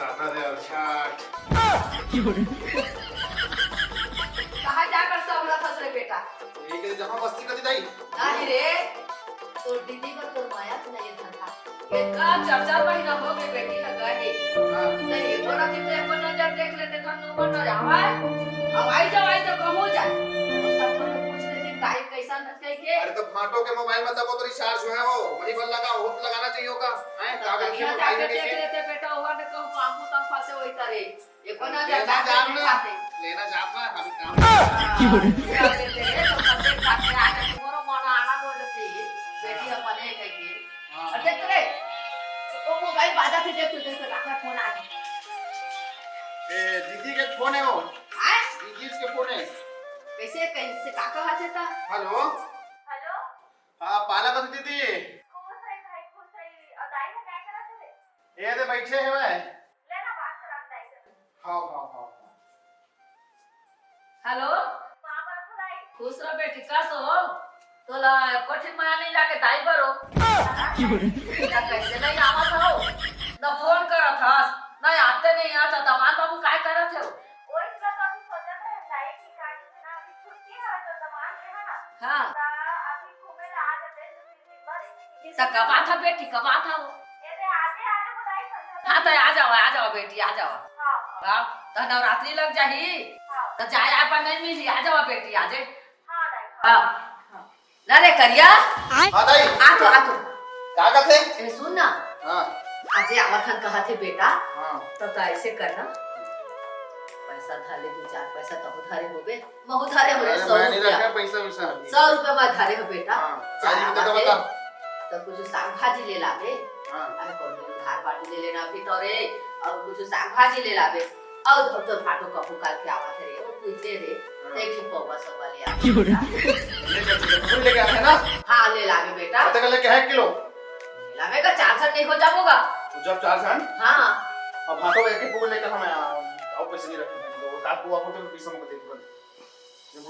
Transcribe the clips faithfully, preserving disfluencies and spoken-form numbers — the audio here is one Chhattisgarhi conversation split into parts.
अरे अच्छा। कहाँ जाकर संभलत हस रे बेटा? यही के जमा बस्ती कति दाई। नहीं रे, तोर दीदी बर तोर माया तो नहीं धन था। इतना चार चार महीना हो गए बेटी ह गए। हाँ। नहीं, एको राती तो एको नजर देख लेते धन नंबर न जावा। अब आई जाओ, आई तो कहूँ जाए। तब तो पूछ लेती दाई कैसन कह के। अरे तो भाटो के मोबाइल में तब वो तो रिचार्ज हुआ है, वो वही पर लगा, वो तो लगाना चाहिए होगा। हैं, तो कागज के बढ़िया मोबाइल में जाके देख कैसे? लेते बेटा, हुआ ने कहूँ बाबू तब फंसे वही तरे। एको ना लेना जाता जाम ना, खाते। लेना जाम ना, अभी काम। हाँ, कर लेते हैं, तो तब तक खाते आ जाते, मोरो मन आना बोल देते हैं। बेटी हाँ। अपन है कह के। हाँ। और देख रे, वो मोबाइल बाजा से देख, तू देख, काका फोन आ गया। ए, दीदी के फोन है वो। हाँ? दीदी के फोन है। कैसे, कैसे, काका हाथ था? हेलो। हेलो। हाँ, पाला बस दीदी। खुश रही भाई, खुश रही। और दाई है, क्या करा थे? ए, दे बैठे हैं भाई। ले ना, बात करा दाई से। हाँ, हाँ, हाँ, हाँ। हेलो। हाँ, बात हो दाई। खुश रह बेटी, कस हो? तोला कोठी माया नहीं लागे दाई बरो। क्या कैसे नहीं आवत हो? न फोन करत हस, न आते नहीं, अच्छा दमान बाबू काय करत हो? ओही का तो अभी सोचत रहे दाई कि का कि ना अभी छुट्टी है तो दमान के है ना। हाँ। ता अभी घूमे ला आ जाते हैं, दो तीन दिन बाद। त कब आथा बेटी, कब आथा हो? हाँ, त आ जाओ, आ जाओ बेटी, आ जाओ। हाँ, त नवरात्रि लग जाही, त जाए आए पर नहीं मिली, आ जाओ बेटी, आ जाए। हाँ। ना रे करिया, हाँ दाई। आ तो, आ तो। का कहते? ए, सुन ना। हाँ। आजे आवत हन कहत हे बेटा, हाँ। त, त ऐसे करना, पैसा धर ले, दो चार पैसा तब उधारे होबे। महू धरे हो रे अरे, सौ मैं नहीं रुपया। रखा पैसा वैसा अभी। सौ रुपया मैं धरे हो बेटा। हाँ, चार सारी बता, बजे। बता। तो कुछ साग भाजी ले लाबे। हाँ। अरे, कौन उधार बाटी ले लेना अभी तो रे, और कुछ साग भाजी ले लाबे। और अब तो भाटो कपू काल के आवत है रे, वो पूछते रे, हाँ। एक ही पौवा सौवा ले आ। ले चल, चल, पूरी लेके आना है ना? हाँ, ले लाबे बेटा। पता कर लेके है किलो? ले लाबे का चार सौ नहीं हो जाओगा? तो जब चार सौ? हाँ। अब भाटो एक ही पूरी लेके हम आ, आओ पैसे नहीं रखेंगे। तो वो काट को आपको तो बीस में दे दो।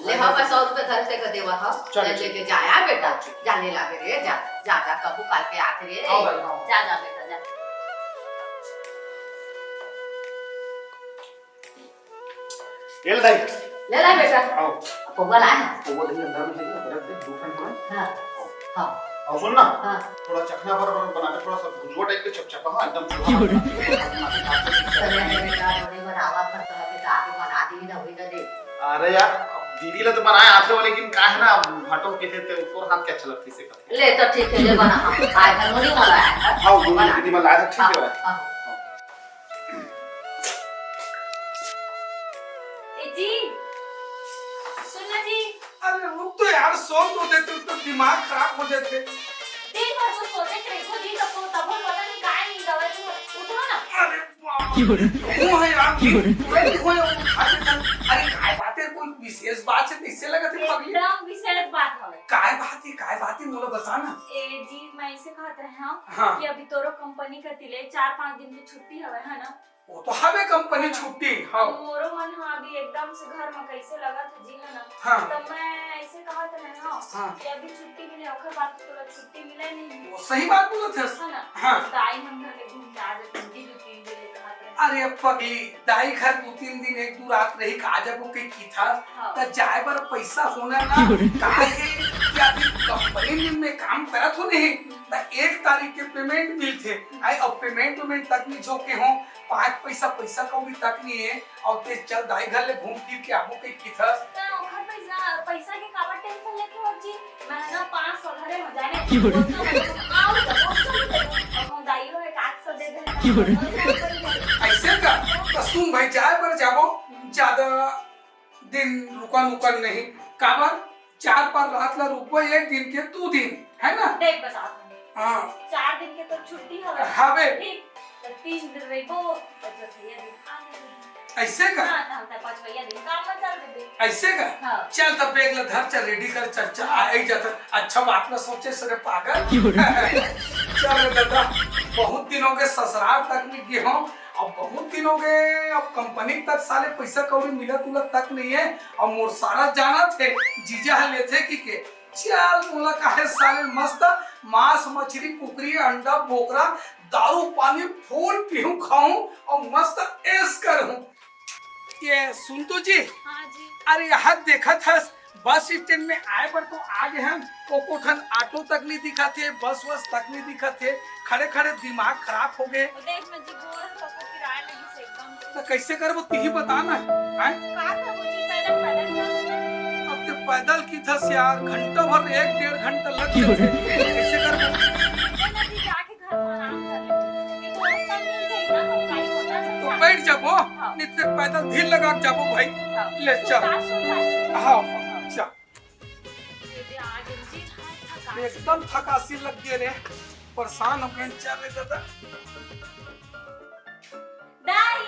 ले, हाँ, बस सौ रुपये धर से कर देवा, हाँ। चल, ले चल। लेके जा यार बेटा, जा ले ला के रे, जा, जा, जा, कबू काल के आते रे। हाँ भाई, हाँ। जा, जा बेटा, जा। ये ले दाई। ले ला बेटा। आओ। अब पौवा लाए हैं? पौवा दही अंदर में है, रख दे, दो ठन पौवा। हाँ। हाँ। और सुन ना, हाँ। थोड़ा चखना भर, भर बना के, थोड़ा सा भुजवा टाइप के चपचपा, हाँ, एकदम चूल्हा पर बना के। अरे बेटा, बड़े बनावा पर कहा के तो आगे बना दी ना, वही ना दे। अरे यार, अब दीदी ला तो बनाए आथे हो, लेकिन का है ना, भाटो के थे, ते तोर हाथ के अच्छा लगथे से करके। ले तो ठीक है, ले बना, हाँ, आज हम नहीं वाला है। हाँ, वो बना। दीदी वाला है, ठीक है। हाँ, हाँ। ए जी, सुन ना जी। अरे रुक तो यार, सोन तो दे, तू तो दिमाग खराब हो जाथे। दिन भर तो सोते रहिथो जी, तब तो, तब पता नहीं काय नहीं दवाई तो उठो ना। अरे बाप रे। क्यों रे? वो है यार, क्यों रे? तुरंत हो या उठा के चल। अरे काय बात है, कोई विशेष बात है, कैसे लगा थे पगली? एकदम विशेष बात हवे। काय बात है, काय बात है, मोला बता ना। ए जी, मैं ऐसे कहत रहे हूँ हाँ। कि अभी तोरो कंपनी कति ले चार पाँच दिन की छुट्टी हवे, है ना? वो तो हवे कंपनी हाँ। छुट्टी, हाँ। अब मोरो मन ह अभी एकदम से घर में कैसे लगत है जी, है ना? हाँ। तब मैं ऐसे कहत रहे हूँ हाँ। कि अभी छुट्टी मिले, ओकर बाद तो तोला छुट्टी मिले नहीं। वो सही बात बोलत हस। है ना? हाँ। दाई मन घर ले घूम के आ जाते हैं जी, दो तीन दिन ले कहत रहे। अरे अब पगली, दाई घर दो तीन दिन एक दो रात रही के आ जाबो कही किथा, हाँ। त जाए बर पैसा होना ना, काहे कि अभी कंपनी में काम करत हो नहीं, त एक तारीख के पेमेंट मिलथे, आई अब पेमेंट वेमेंट तक नहीं झोंके हो, पाँच पैसा, पैसा कौड़ी तक नहीं है, और ते चल दाई घर ले घूम फिर के आबो कही किथा। त ओखर पैसा, पैसा के काबर टेंशन लेके हो जी? मैं ना पाँच सौ धरे हो जाने। क्यों रे? बोल तो मत, आओ तो, बोल तो मत। अब हम दाई हो एक आठ सौ दे दे। क्यों रे? ऐसे का? तो सुन भाई, जाए बर जाबो, ज्यादा दिन रुकन उकन नहीं। काबर? चार पार रात ला रुकबो, एक दिन के दू दिन, है ना? देख बता। हाँ। चार दिन के तो छुट्टी हवे। हवे। ठीक, तो तीन दिन रहिबो, तो चौथैया दिन आ जाबो। ऐसे का? हाँ, तो हम तो पाँचवैया दिन काम में चल देबे। ऐसे का? हाँ। चल तब बैग ला धर, चल रेडी कर, चल, चल, आ ही जाता। अच्छा बात ना सोचे सरे पागल। क्यों रे? चल रे दादा, बहुत दिन हो गए ससुराल तक नहीं गए हो, अब बहुत दिन हो गए, अब कंपनी तक साले पैसा कौड़ी मिलत उलत तक नहीं है, अब मोर सारा जाना थे, जीजा ह लेथे कि के, चल मोला काहे साले मस्त मांस, मछरी, कुकरी, अंडा, बोकरा, दारू, पानी full पीहूं, खाहूं अउ मस्त ऐश करहूं। ये सुन तो जी। हाँ जी। अरे, यहाँ देखत हस, बस स्टैंड में आए बर तो आ गे हन, एको ठन ऑटो तक नहीं दिखत हे, बस वस तक नहीं दिखत हे, खड़े खड़े दिमाग खराब हो गे। वो देख ना जी, गोड़ तो किराए लगी से एकदम से। तो कैसे करबो, तिही बता ना। हैं? का करबो जी, पैदल, पैदल चल। अब ते पैदल किथस यार, घंटा भर, एक डेढ़ घंटा लग जाथे। कैसे करबो? ये ना जी, जाके घर में आराम कर ले। ये तो रास्ता मिल जाई ना, तो गाड़ी होता है, तो बैठ जाबो, हाँ। नहीं तो पैदल धीर लगा के जाबो भाई। हाँ। ले चल। सुनता, सुनता। हाँ, हाँ, चल। ये दे आ गए जी, हाँ, थकासी। एकदम थकासी लग गए रे, परेशान हो गए, चल रे दादा। दाई।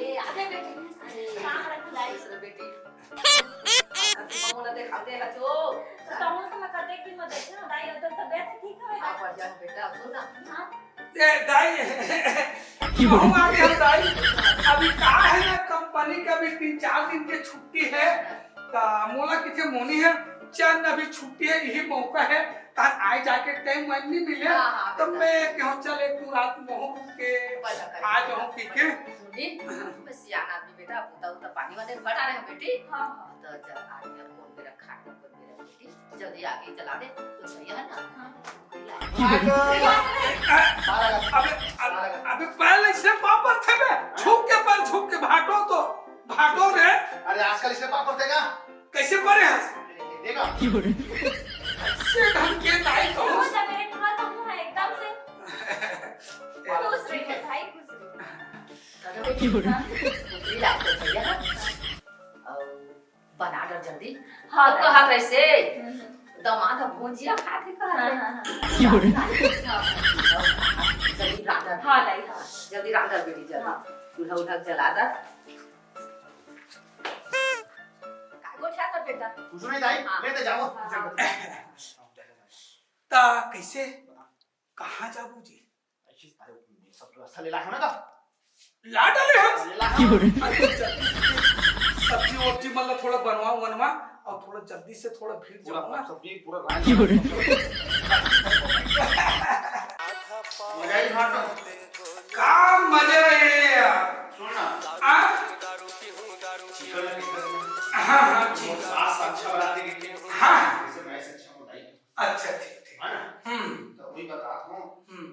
ए, आगे बेटी। अरे, कहाँ रख दाई? बेटी। मोला देखाते हचो। तो मोला तो मैं कते दिन में देखे ना, दाई, अगर तबियत ठीक है? हाँ, बढ़िया है बेटा, सुन ना। हाँ। ए, दाई, क्यों आ गया दाई? अभी का है ना, कंपनी का भी तीन चार दिन के छुट्टी है, त मोला किथे मोनी है, चल अभी छुट्टी है, यही मौका है, तार आए जाके टाइम वाइम नहीं मिले, हाँ, हाँ, तो बेटा। मैं कहूँ चल एक दो रात महूँ रुक के बढ़िया करे। आ जाऊँ पी के। सुनी, मैं सियान आदमी बेटा, अब उता, उता पानी वाले में खड़ा रहे बेटी। हाँ, हाँ। तो चल, आदमी अब कौन मेरा खाट में, कौन मेरा बेटी, जल्दी आके चला दे, तो सही है ना? हाँ। अबे, अबे, अबे, पहले से पापड़ थे बे, छू के पर छू के भाटो तो, भाटो रे। अरे, आजकल इसमें पापड़ देगा? कैसे पड़े हैं? देगा। से ढंग के दाई तो। वो जब मेरे पूरा तो मुंह है एकदम से। खुश रहिए भाई, खुश रहिए। दादा, वो ठीक है। कुकरी लाग तो भैया ना। और बना डर जल्दी। हाँ, अब कहा कैसे? हम्म, हम्म। दमाद अब भुंजिया खात है, कहा हाँ, थे। हाँ, हाँ। हाँ, जल्दी रांधा। हाँ, दाई, हाँ। जल्दी रांधा बेटी, जल्दी। हाँ। चूल्हा उल्हा जला दा। का गोठिया कर बेटा? कुछ नहीं दाई, हाँ। ले दे जाओ। हाँ, हाँ। ता कैसे? कहाँ जाबो जी? ऐसी तारे सब व्यवस्था ले ला है ना का? ला डाले हम। ले ला है। अरे जल्दी से सब्जी वब्जी मतलब थोड़ा बनवा वनवा और थोड़ा जल्दी से थोड़ा भीड़ पूरा जाओ ना। सब्जी पूरा रांध। मजा ही भाग। का मजा है यार? सुन ना। आ? चिकन है कितना? हाँ, हाँ, जी। सास अच्छा बनाते हैं। हाँ। जैसे मैं से अच्छा बनाई। अच्छा, ठीक, ठीक। है ना? हम्म। तो वही बतात हूँ। हम्म।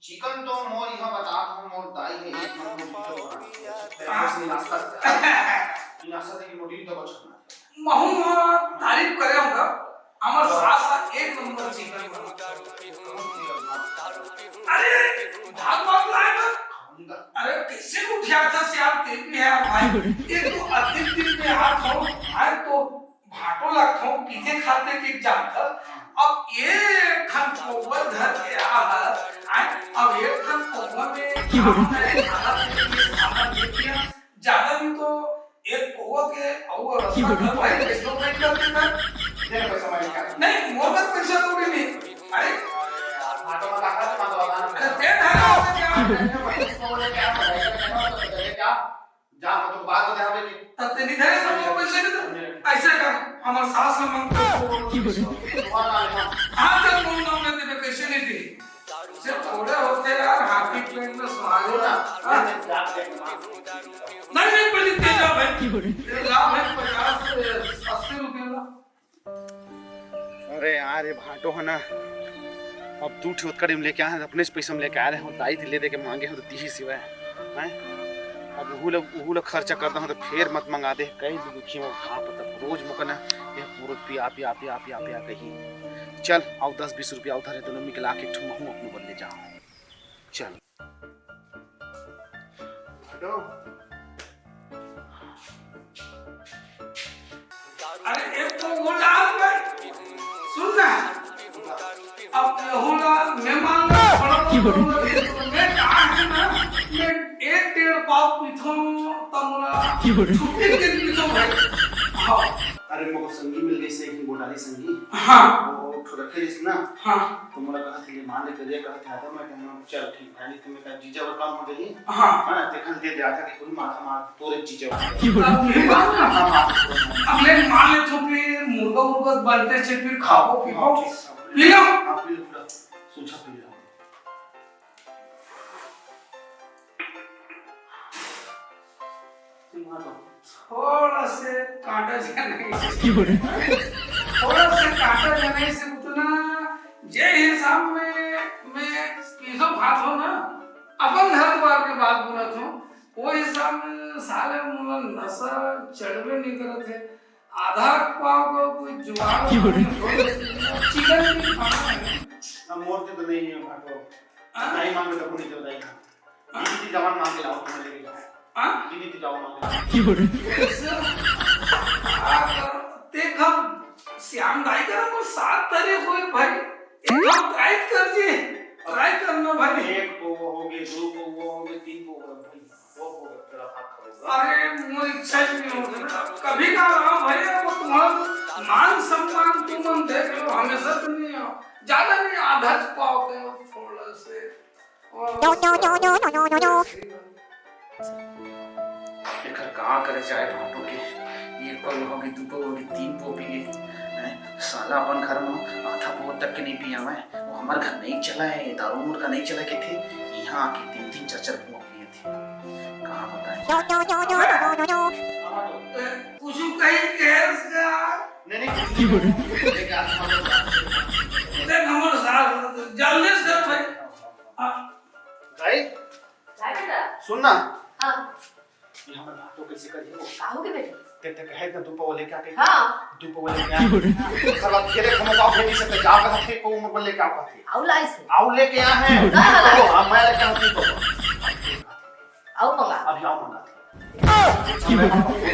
चिकन तो मोर यहाँ बतात हूँ, मोर दाई है, एक नंबर चिकन बनाती है। हाँ। नाश्ता से, नाश्ता से कि मोटी तो बचना। महू हा तारीफ करे होगा, हमर सास हा एक नंबर चिकन बनाता। अरे, भाग भाग लाए ना। अरे, कैसे उठिया था सियार, ते भी है भाई। ये तो अधिक दिन में हाथ हो, आए तो भाटो ला खाऊं, पीते खाते के जात हस। अब एक ठन कोवर धर के आ हस, आय, अब एक ठन कोवर में का है, खाना दे दिया, खाना दे दिया। ज्यादा भी तो एक कोवर के, और रसना खा भाई, कैसे भाई कर देता? दे ना पैसा मालिक का। नहीं, मोर पास पैसा तो भी नहीं। अरे, भाटो में काका से मांगवा ना। अरे, दे ना, क्या? क्या? जा, मैं तो बात बता रहे कि तब ते नहीं धरे सब वो पैसे नहीं तो। ऐसे कर, हमारे सास ने मांगते हो। तुम्हारा नाम है। हाँ, जब तुम नाम लेते थे, कैसे नहीं दी? सिर्फ थोड़े होते यार, हाथी पेट में सवाल हो ना। हाँ। नहीं, नहीं, पहले तेज लाभ है। तेज लाभ है पचास, अस्सी रुपये का। अरे यार, ये भाटो है ना, अब दू ठे ओतका दिन लेके आए हैं, अपने से पैसा में लेके आ रहे हो, दाई ले दे के मांगे हो तो दीही सिवाय, हैं? अब उहू ला, उहू ला खर्चा करता हूँ तो फेर मत मंगा दे, कई दुखी हो, का पता, रोज मुकना, ये पूरा पिया, पिया, पिया, पिया, पिया कही। चल, आओ दस बीस रुपया उधार है, दोनों मिला के एक ठो महू अपने बदले जाओ। चल। भाटो। अरे, एक तो वो डाल भाई। सुन ना। अब ये होला, मेहमान ना, बड़ा की बोली? मैं कहा है ना, मैं एक डेढ़ पाव पीथो, तमरा की बोली? छुट्टी के दिन पीथो भाई। हाँ। अरे, मोको संगी मिल गई से, एक बोटारी संगी। हाँ। वो ठो रखे रहिस ना। हाँ। तो मोला कहा थे, "ले मान ले, करिया," कहा थे, "आता मैं कहना, चल ठीक है, नहीं तो मैं कहा, जीजा और काम हो जाही।" हाँ। है ना, ते कल दे दे, आता कि कोई माथा मार, तोरे जीजा और काम। अब ये बात ना। हाँ, मार। अब ले मान ले तो फिर मुर्गा उर्गा बनते से फिर खाओ, पीओ। हाँ, ठीक है। P low. हाँ, पी लो, पी लो। तुझा पी रहा हूँ। तुम आ तो। थोड़ा से कांटा जनाई से, थोड़ा से कांटा जनाई से उतना, जे हिसाब में मैं पीसो खात हो ना, अपन घर द्वार के बात बोलत हूँ, वो हिसाब में साले मोला नशा चढ़बे नहीं करत है। आधा पाव को कोई जुगाड़ चिकन भी खाना है। ना मोर के तो नहीं है भाटो। हाँ? दाई मांग के तो नहीं चल दाई। हाँ? दीदी की जवान मांग के लाओ, तुम्हें लेके जाओ। हाँ? दीदी की जवान मांग के लाओ। ऐसा? आ, देख हम श्याम दाई का नंबर सात तारीख हुए भाई। एक हम ट्राई कर जी। ट्राई करना भाई। एक को वो हो गए, दो को वो हो गए, तीन को वो हो गए। वो, वो तेरा हाथ पड़ेगा। अरे, मोर इच्छा ही नहीं होता ना। कभी ना आओ भैया, वो तुम्हारा मान सम्मान तुम हम देख लो, हमेशा तो नहीं आओ। ज्यादा नहीं, आधा च पाव के थोड़ा से। और एकर का करे जाए भाटो के, एक पौ होगे, दू पौ होगे, तीन पौ पिए। हैं? साला अपन घर में आधा पौ तक के नहीं पियावे, वो हमार घर नहीं चला है, दारू मुर्गा नहीं चला के थे, यहाँ आके तीन तीन चार चार पौ पिए। कहाँ बताएं? ए, कुछ कहीं कहे उसका? नहीं, नहीं, कुछ नहीं। देख, आज हम लोग बात करते हैं। देख, हमर साथ, जल्दी से भाई। हाँ। भाई, क्या बेटा? सुन ना। हाँ। ये हमर भाटो कैसे करिए वो? का हो गए बेटा? ते, ते कहे ना दू पौ लेके आके। हाँ। दू पौ लेके आ। ओकर बाद फिर एक हम पाव फेंकी से ते का कहा थे को उम्र पर लेके आओ कहा थे। आउ लाई से। आउ लेके आ है। हाँ। तो हम मैं लेके आती तो। आउ मंगा। अभी आउ मंगा थे।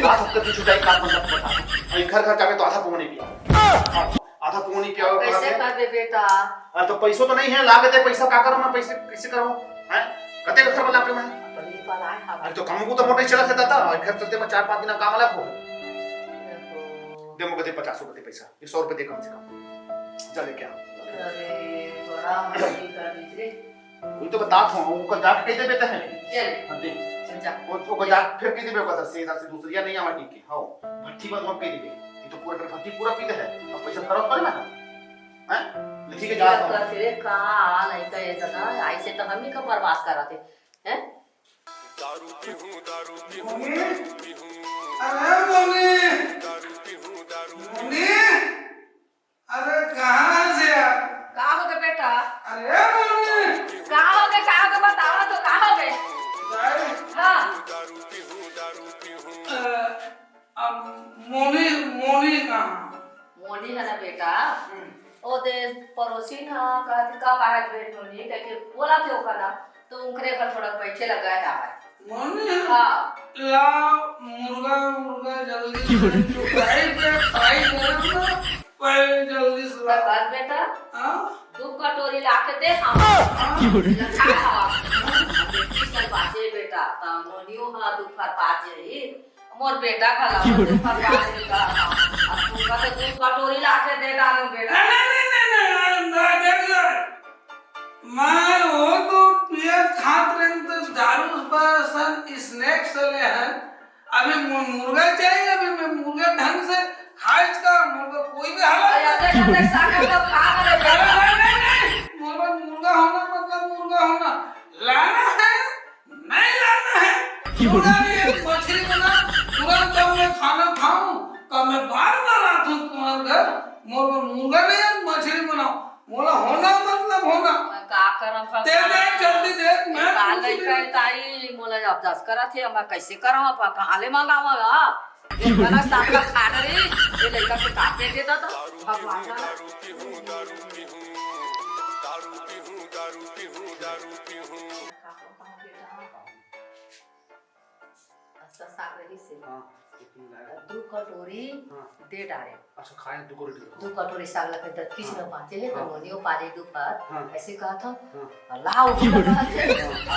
रात हफ्ते की छुट्टाई का मतलब बता। अभी घर घर जाके तो आधा पौ नहीं पिया। आधा पौ नहीं पिया। कैसे कर दे बेटा? अरे तो पैसों तो नहीं है, लागत है पैसा, का करूँ मैं पैसे, कैसे करूँ? हैं? कते घर वाला पे मैं? अपनी पर आए हम। अरे तो काम को तो मोटे चला था दादा, घर चलते मैं चार पाँच दिन काम अलग हो। देखो। दे मुझे पचास रुपए दे पैसा, ये सौ रुपए दे कम से कम। जा लेके आ। अरे, बड़ा मस्ती कर दी रे। वही तो बता था, वो कल जाके कह दे बेटा है। चल। हाँ, दे। चल जा। वो, वो कल जाके फिर कह दे बेटा, सीधा से दूसरी या नहीं आवा ठीक है। हाँ, भट्टी बंद मत कह दे। ये तो पूरा भट्टी पूरा पीते हैं। अब पैसा खराब करे ना। हैं? लिखी के जा। का तेरे का लइका ये दादा, ऐसे तो हम ही का बर्बाद करत है। हैं? मोनी? अरे मोनी! मोनी! अरे कहाँ है से यार? का हो गए बेटा? अरे मोनी! का हो गए, का हो गए, बतावा तो का हो गए? भाई। हाँ। अ, अब मोनी, मोनी कहाँ? मोनी है ना बेटा, हम्म। ओ दे पड़ोसी ना कहत का बाहर बैठ मोनी, कह के बोला थे ओकर ना, तो उनकरे घर थोड़ा बैठे लगा है आवाज। मोनी? हाँ। ला मुर्गा, मुर्गा जल्दी से जो भाई पे फ्राई करे ना, पहले जल्दी से ला। बस बेटा, हाँ? दू कटोरी ला के दे हम। हाँ। लखा हवा। बीस साल बाजे बेटा, ता मोनियो हा दू फर बाजे ही। मोर बेटा घला की बोले? दू फर बाजे का। अब तुमका तो दू कटोरी ला के दे डालूं बेटा। नहीं, नहीं, नहीं, नहीं, नहीं, नहीं, देख ले। मैं वो तो पियत खात रही तो दारू पर सन स्नैक्स ले है। अभी मु-, मुर्गा चाहिए, अभी मैं मुर्गा ढंग से खाए का, मुर्गा कोई भी हालत अरे, में। अरे, अरे, सागर तो खा रहे अरे, बेटा। नहीं, नहीं, नहीं, मुर्गा, मुर्गा होना मतलब मुर्गा होना। लाना है, नहीं लाना है। क्यों? मुर्गा नहीं है, मछली बना, तुरंत जब मैं खाना खाऊं, तब मैं बार बार आती हूँ तुम्हारे घर, मुर्गा, मुर्गा नहीं है, मछली बनाओ। मोला होना मतलब होना। मैं का करम भगवान? दे दे, जल्दी दे, मैं का कुछ लइका नहीं। है ताई, मोला अब दस करत हे, मैं कैसे करम, अब कहाँ ले मंगावा, हाँ? ये बड़ा सामना खा डरे, ये लइका के का पेटे दा तो, भगवान जाने। अच्छा साग रही से। हाँ, एक मिनट आया। दू कटोरी हाँ। दे डारे। अच्छा, खाए दू कटोरी। दू कटोरी साग ला के दत किस हाँ। में पाचे है, हाँ। तो मोनियो पाले दू पर। हाँ। ऐसे कहा था, हाँ। "लाओ, की बोले? बोला था, हाँ।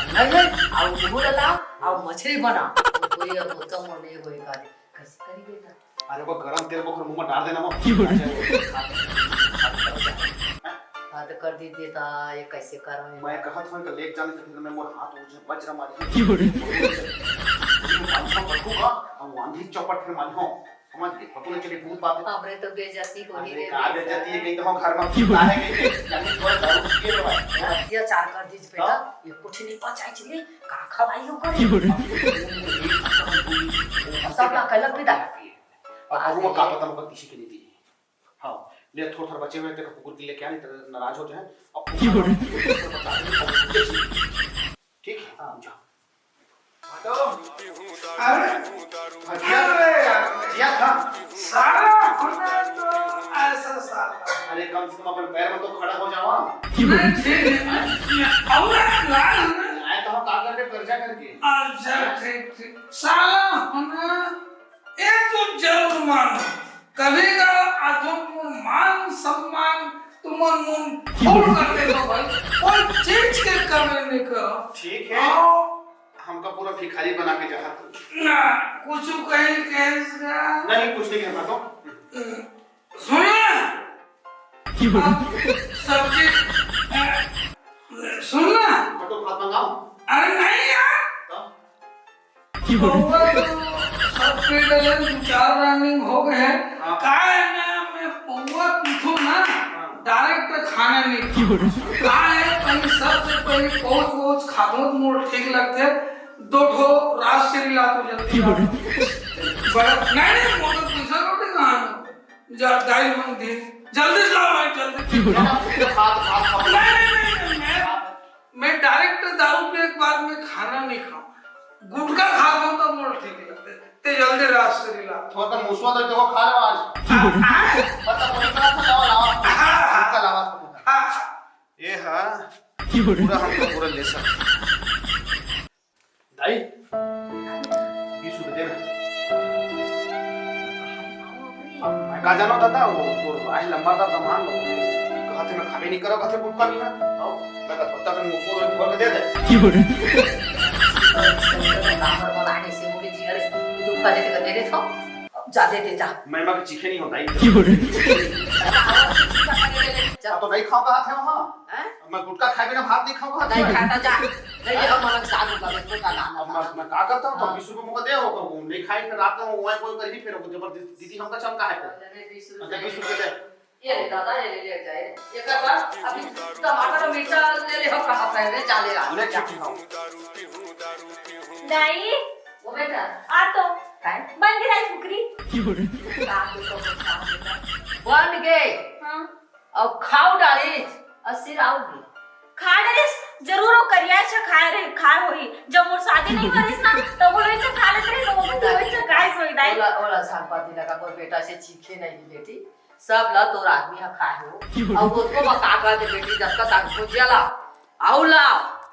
नहीं है, आओ, वो बोला, लाओ, हाँ। आओ, मछली बना।" तो कोई अब तो मोने होए का दे। कैसे करी बेटा? अरे, वो गरम तेल वो मुंह में डाल देना, वो। की बोले? हाँ, तो कर दी देता, ये कैसे करो ये? मैं कहत हूँ कि लेके जाने से फिर मैं मोर हाथ उजे वज्र मारी। की बोले? मारी हूँ बटकू का, अब आंधी चौपट फिर मारी हूँ। समझ गए? पता नहीं चले भूत बात है। हमरे तो बेइज्जती होही अरे रे का बेटा। बेइज्जती है, कहीं तो हम घर में भूत आए गए थे, यानी थोड़ा दारू पिए लो भाई। अत्याचार कर दीजिए बेटा, हाँ? ये कुछ नहीं पचाई चली, का खवाई हो कर? सब ना कलक भी डाल। और बहू में का पता हमको किसी के नहीं दी। हाँ, ले थोड़ा थोड़ा बचे हुए तेरे कुकुर के लेके आने, तेरे नाराज हो जाए। अब ठीक है, हाँ, जा। अरे, अरे यार, जिया था। साला होना तो ऐसा साला। अरे, कम से कम अपन पैर में तो खड़ा हो जावा। नहीं, ठीक है, और लाल होना। आए तो हम का करके कर्जा करके। अच्छा, ठीक, ठीक। साला होना, ये तो जरूर मानो। कभी का आजो मोर मान सम्मान तुमन मुंह फोड़ कर देबो भाई, कोई चीज के कमी नहीं करो। ठीक है, आओ। हमका पूरा भिखारी बना के जहा तू। ना, कुछ कहीं कहे इसका? नहीं, कुछ नहीं कहना तो। सुन ना। अब सब्जी, अ, सुन ना। बटो भात मंगाओ। अरे नहीं यार। तो? पौवा तो सब पी डले, दू चार running हो गए हैं। हाँ। का है ना, मैं पौवा पीथो ना, हाँ। Direct खाना नहीं खाओ। का है, पहले सबसे पहले पौच वौच खाथो तो मोर ठीक लगते। दो ठो राजश्री ला तो जल्दी ला। बड़ा, नहीं, नहीं, मोर तो दूसरा रोटी कहाँ है? जा, दाल मांग दे। जल्दी से लाओ भाई, जल्दी। भात, भात खाओ। नहीं, नहीं, नहीं, नहीं, मैं, मैं direct दारू पिए के बाद में खाना नहीं खाऊं। गुटखा खा लो तो मोर ठीक लगते। ते जल्दी राजश्री ला। थोड़ा सा मुसवा तो देखो, खा लो आज। आ, आ। पता पूरी तरह से लावा, लावा। हाँ, हाँ। गुटखा लावा थोड़ा। हाँ। ये हाँ, पूरा हमको पूरा ले सकते। दाई, बीस रुपए दे ना। अब मैं का जानो दादा, वो, वो आहे लंबा दा सामान, वो कहते मैं खाबे नहीं करो, कहते गुटखा भी ना। आओ, मैं तो पत्ता पे मुंह खोल के दे दे। काम पर बोला है, इसे मुझे जी, अरे, तू खा दे, दे दे, खाओ। जा दे दे, जा। मैं, मैं चीखे नहीं होता ही। जा। अब तो नहीं खाओ कहा थे वहाँ। हैं? अब मैं गुटखा खाए बिना भात नहीं खाऊंगा। नहीं खाता, जा। नहीं, हम अलग साथ में करें, गुटखा ना, ना, अब मैं, ना। मैं का करता हूँ, तो हाँ। बीस रुपए मुझे दे, वो, वो नहीं खाए, फिर रात में वो वहीं कोई करेगी, फिर वो जबरदस्ती दीदी हमका चमका है फिर। अरे, बीस रुपए। अच्छा, बीस रुपए दे। ये ले दादा, ये ले, ले जाए। ये कर बस, अभी टमाटर और मिर्चा ले ले, हम कहाँ पे रे, जा ले आ। ले, ठीक है। दाई, ओ बेटा। आ तो। काय? बन गे दाई कुकरी। काम तो कर, काम तो कर। बन गे। हाँ। अब खाव डारिस, अउ सिराव भी। खा डारिस, जरूर वो करिया अच्छा खाए रही, खाए होही। जब मोर शादी नहीं करिस ना, तब वो लोग खा लेत रही, तो वो भी वही खाए सोई दाई। ओला, ओला साग पाती लगा, मोर बेटा से चीखे नहीं बेटी। सब ल तोर आदमी ह खाए हो। अउ ओतको म का कहते बेटी, जतका साग भुजिया ला, अउ ला,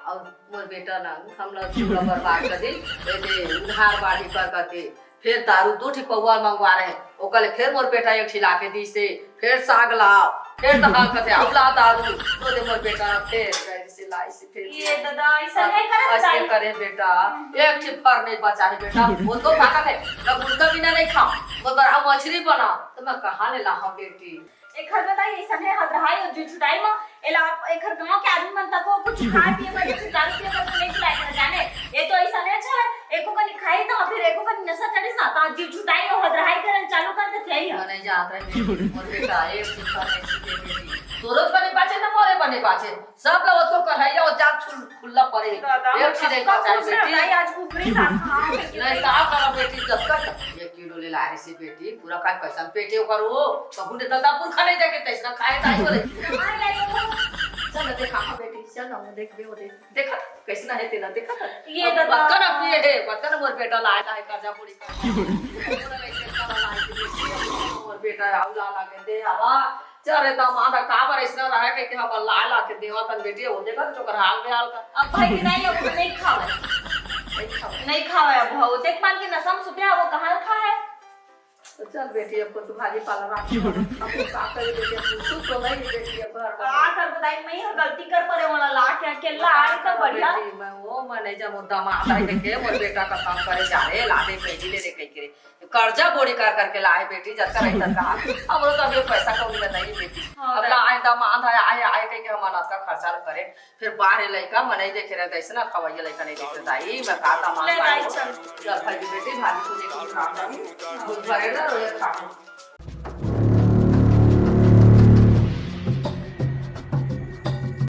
अउ मोर बेटा ना, हम ल पूरा बर्बाद कर दी। ए दे, उधार बाड़ी कर करके, फेर दारू दू ठी पौवा मंगवा रहे, ओकर ले फेर मोर बेटा एक ठी लाके दीसे, फेर साग लाव, फेर तहां कथे, अउ ला दारू, तो दे मोर बेटा फेर गए से लाई से फेर ये दादा, ऐसा नहीं करत अइसे दाई। करे बेटा, हम्म। एक ठी फर नहीं बचा है बेटा, वो तो भागत है, मैं गुटखा बिना नहीं खाऊं, वो बड़ा मछली बना, तो मैं कहाँ ले लाहूं बेटी? एखर में दाई ऐसने हदरहाई अउ जुझुटाई म एला एखर गांव के आदमी मन तको कुछ खाए पिए बर या फिर दारू पिए बर तो नहीं खिलाए कर जाने। ये तो ऐसने अच्छा है, एको कनी खाई तो फिर एको कनी नशा चढ़िस ना, तो जुझुटाई अउ हदरहाई करन चालू कर देथे ही। मैं नहीं जानत रहे, मोर बेटा, एक दिन का नहीं सीखे बेटी। तोरो बने बाचे ना मोरे बने बाचे। सब ला ओतको कढ़ाई अउ जात छुल-, खुल्ला परे। दादा, एक हम चीज नहीं सबका बचाए खुश बेटी। रहता है, आज कुकरी साग खाओ, बेटी। नहीं, का करा बेटी, जब तक एक किलो ले लाए से बेटी, पूरा का कैसन पेटे ओकर हो, कहूं ने दादा पुरखा नहीं देखे, तैसना खाए ताई बोले। कहाँ ले आए हो? चल ना, देखा, हाँ बेटी, चल ना, वो देख, वो देख। देखा, कैसना है तेला, देखा था? ये अब दादा। पता ना पिए है, पता ना मोर बेटा लाए, लाए कर्जा पूरी कर। मोर बेटा आऊ ला, ला के दे, आवा। चल रे दामाद, काबर अइसना रहे कहिके हमर लाय ला के देवत हन बेटी, वो देखत हस ओकर हाल बेहाल का। अब भाई के दाई, अब नहीं खावे। नहीं खावे। नहीं खावे अब, वो देख मान के नशा में सुते है, वो कहाँ खाए? तो चल बेटी, अब कुछ भाजी पाला राख। अब वो का करी बेटी, अब कुछ तो नहीं बेटी, अब घर का। का करबो दाई, मैं ही गलती कर परे, वाला ला के अकेला आए तो बढ़िया। बेटी, मैं वो, मैं नहीं जाऊँ, दामाद आए के, के, मोर बेटा का काम करे जा रे, ला दे, पैदी ले रे, कह के रे। कर्जा बोड़ी कर करके लाए बेटी, जतका रही ततका। हमरो तो अभी पैसा कौड़ी का नहीं बेटी। हाँ, अब ला आए दामाद आए, आए, आए कह के हमर बात का खर्चा ल करे, फिर बाहर लइका मनई देखे रहे, ऐसे ना खवैया लइका नहीं देखे दाई, मैं कहा था मान ले दाई, चल। चल भाई बेटी, भाभी को लेके खा, दूध भरे ना, रोज खा।